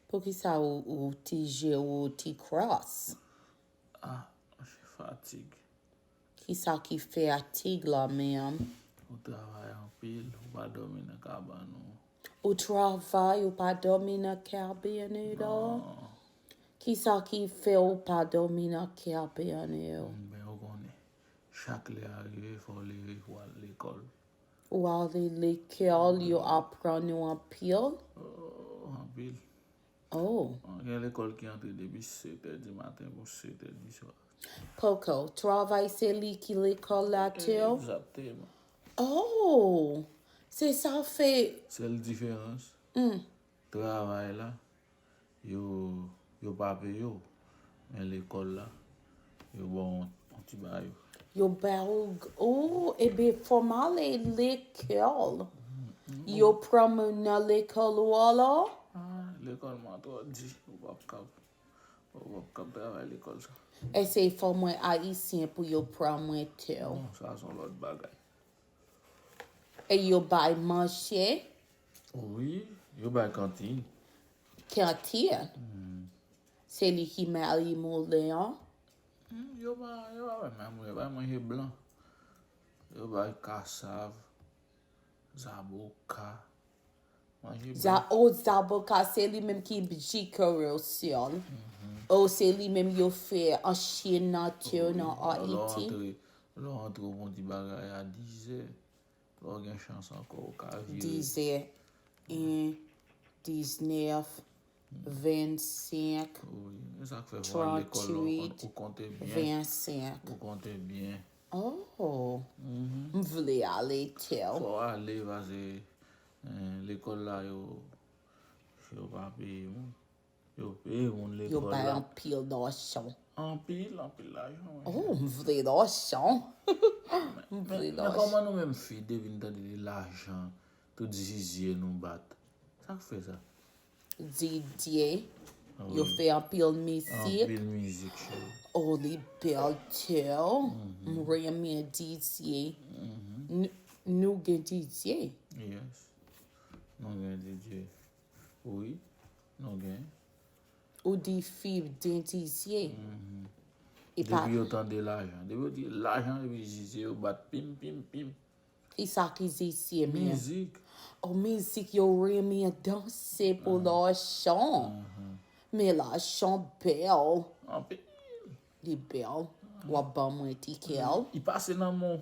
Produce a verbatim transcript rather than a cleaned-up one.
Poukisa ou, ou ti je ou ti kras? Ah, se fatig. Kisa ki fatig la menm? Ou travay anpil, ou pa dòmi nan kabann ou. Ou travay, ou pa dòmi nan kabann ou? Kisa ki fè ou pa dòmi nan kabann ou? Ben, ou konnen, chak lè a rive, fò w leve pou w al lekòl. Ou ale lekòl, yo aprann ou anpil? Oh, anpil. Oh. Gen lekòl ki antre depi sèt è di maten pou sèt è di swa. Poko, travay se li ki lekòl la tou? Egzakteman. Oh, se sa fè. Sèl diferans, Hmm. Travay la, yo, yo pa peye w. Men lekòl la, yo ba w yon, yon ti bagay. Yo ba ou, oh, ebe, fò m ale lekòl. Yo pran mwen nan lekòl ou alò? Ah, lekòl mwen twò di, ou p ap kab, ou p ap kab travay lekòl sa. Èske fò mwen ayisyen pou yo pran mwen tou? Non, sa se yon lòt bagay. E yo bay manje? Wi, yo bay kantin. Kantin? Se li ki mari moulen an? Hmm, yo pa, yo pa bay manje, yo bay manje blan. Yo bay kasav, zaboka, manje blan. Za, o zaboka, se li menm ki jikore sèl. O se li menm yo fè an Chin nan tou, nan Ayiti. Lè w antre, lè w antre, ou pran ti bagay a dizè. Lè w gen chans ankò, ou ka vire. Dizè, en, diznèf, vennsenk, Wi, e sa k fè fò w al lekòl la, ou kon- ou konte byen. Vennsenk. Ou konte byen. Oh, m vle ale tou. Fò w ale, paske eh, lekòl la, yo, yo pa peye moun. Yo peye moun lekòl la. Yo bay anpil lajan. Anpil, anpil lajan. Oh, m vle lajan. M vle lajan. Men kòman nou menm fi, depi n tande de lajan, tout zizye nou bat? Sa k fè sa? Didye. Yo fè anpil mizik. Anpil mizik, cheri. Oh, li bèl tou. M renmen Didye. Nou gen Didye? Yes. Nou gen Didye. Wi, nou gen. Ou di fi gen Didye? Depi yo tande lajan. Depi yo di lajan, epi zizye yo bat pim, pim, pim. Kisa ki zizye menm? Mizik. Oh, mizik, yo renmen danse pou lajan. Men lajan bèl. Anpil. Li bèl. W ap ban mwen tikè l? Li pase nan men w.